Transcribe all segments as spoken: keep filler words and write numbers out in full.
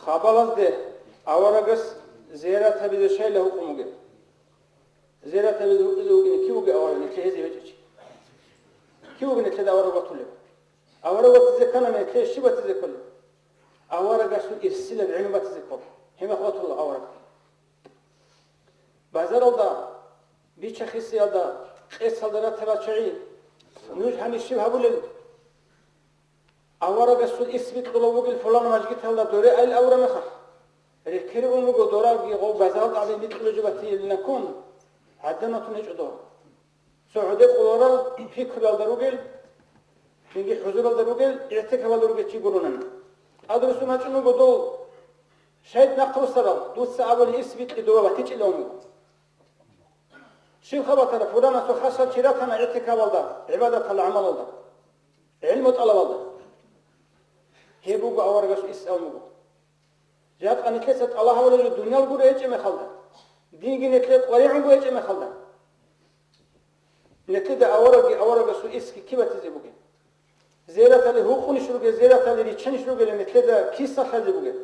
Къабалазде аварагас зиярат гьабизе щайила гьукъун бугеб? Зиярат гьабизе гьукъизе вукӀине кив вугев авараг, нилъее гьезие гьечӀев чи? Кив вугев нилъеда авараг ватулев? Авараг ватизе ккани, нилъее щиб батизе кколеб? Аварагасул ирсилаб гӀилму батизе ккола. Гьеб мехалъ ватула авараг. Базаралда, бича-хисиялда, къецалда ратарал чагӀи, нуж гьаниб щиб гьабулел? Аварагасул ирс бикьулев вугел фулан мажгиталда доре айил абураб мехалъ, рекерун вуго дораги гъов базаралда гӀадин бикьулев жо батилинаккун, гӀадамалъун гьечӀо дора. Цо гӀодекъуларал пикруялда ругел, цинги хӀузуралда ругел, игӀтикафалда ругел чи гуронани. ТӀадрусун вачӀун вуго дов, шайд нахъ руссарал, дуца абуни ирс бикьи дова батичӀилан вуго. Щиб хабатара, фуранасул хасал чи ратана игӀтикафалда, гӀибадаталда, гӀамалалда, гӀилму тӀалабалда. Гьеб буго аварагасул ирс абун буго. Жакъа нилъеца тӀалаб гьабулеб жо дуниял гуро гьечӀеб мехалда, динги нилъее къваригӀунго гьечӀеб мехалда, нилъеда аварагги аварагасул ирсги киб батизе бугеб? Зиратали гьукъунищ ругел, зиратали риччанищ ругел, нилъеда киса лъазе бугеб?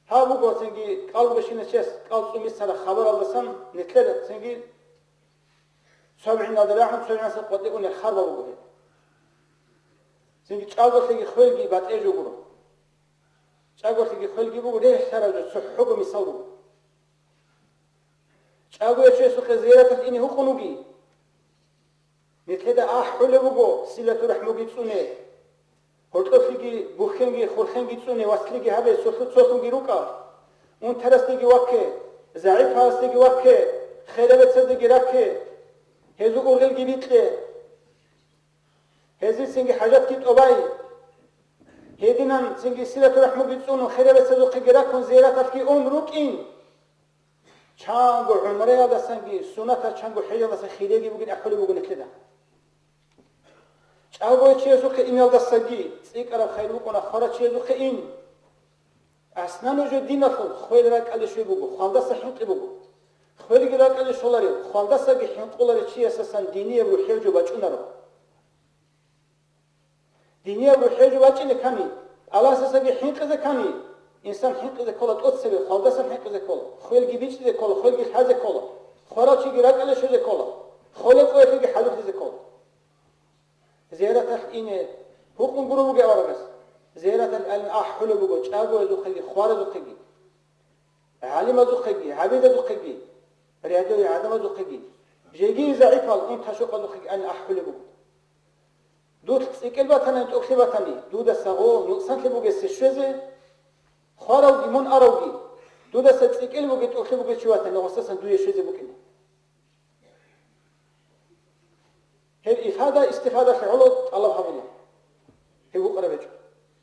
Гьаб буго цинги кӀал бащинав чияс кӀал цӀун бицараб хабаралдасан нилъер цинги цо гӀиналда рагӀун, цо гӀинаса къватӀиве унел харбал буго гьеб. Цинги чӀаголъиги хвелги батӀе жо гуро. ЧӀаголъиги хвелги буго, релълъараб жо цохӀого мисал буго. ЧӀагояв чиясухъе зияраталъ ине гьукъун вуги. Нилъеда ахӀулеб буго силату-рахӀмуги цӀуне, гьоркьоблъиги бухьенги хурхенги цӀуне, васлъиги гьабе, цолъу-, цолъунги рукӀа, унтарасдеги вакке, загӀипаласдеги вакке, херабецаздеги ракке, гьезул ургъелги бикье. Гьезие цинги хӀажатги тӀобай. Гьединан цинги силату-рахӀмуги цӀунун, херабецазухъеги раккун, зияраталъги ун рукӀин. Чанго гӀумраялдасанги, суннатал чанго хӀежалдаса хириги бугин ахӀулеб буго нилъеда. ЧӀагояв чиясухъе иналдасаги цӀикӀкӀараб хайир букӀуна хварав чиясухъе ин. Аслан, нужер диналъул хвел ракӀалде щвей буго, хвалдаса хӀинкъи буго. Хвелги ракӀалде щоларев, хвалдасаги хӀинкъуларев чиясасан динияб рухӀияб жо бачӀунаро. Динияб рухӀияб жо бачӀине ккани, Аллагьасдасаги хӀинкъизе ккани, инсан хӀинкъизе ккола тӀоцебе, хвалдасан хӀинкъизе ккола, хвелги бичӀчӀизе ккола, хвелги лъазе ккола, хварав чиги ракӀалде щвезе ккола, хвалеб къоялъеги хӀалурлъизе ккола. Зияраталъ ине гьукъун гуро бугеб аварагас. Зияраталъ айилан ахӀулеб буго чӀагоязухъеги, хваразухъеги, гӀалимазухъеги, гӀабидазухъеги, рядовый гӀадамазухъеги, жеги загӀипал унташукъазухъеги айилан ахӀулеб буго. Дулъ цӀикӀкӀел батани, тӀокӀлъи батани, дудаса гъо нукъсанлъи бугесе щвезе, хваравги мун аравги, дудаса цӀикӀкӀел бугев, тӀокӀлъи бугев чи ватани, гъосасан дуе щвезе букӀине. Гьеб ифада-истифадалъе гӀоло тӀалаб гьабула.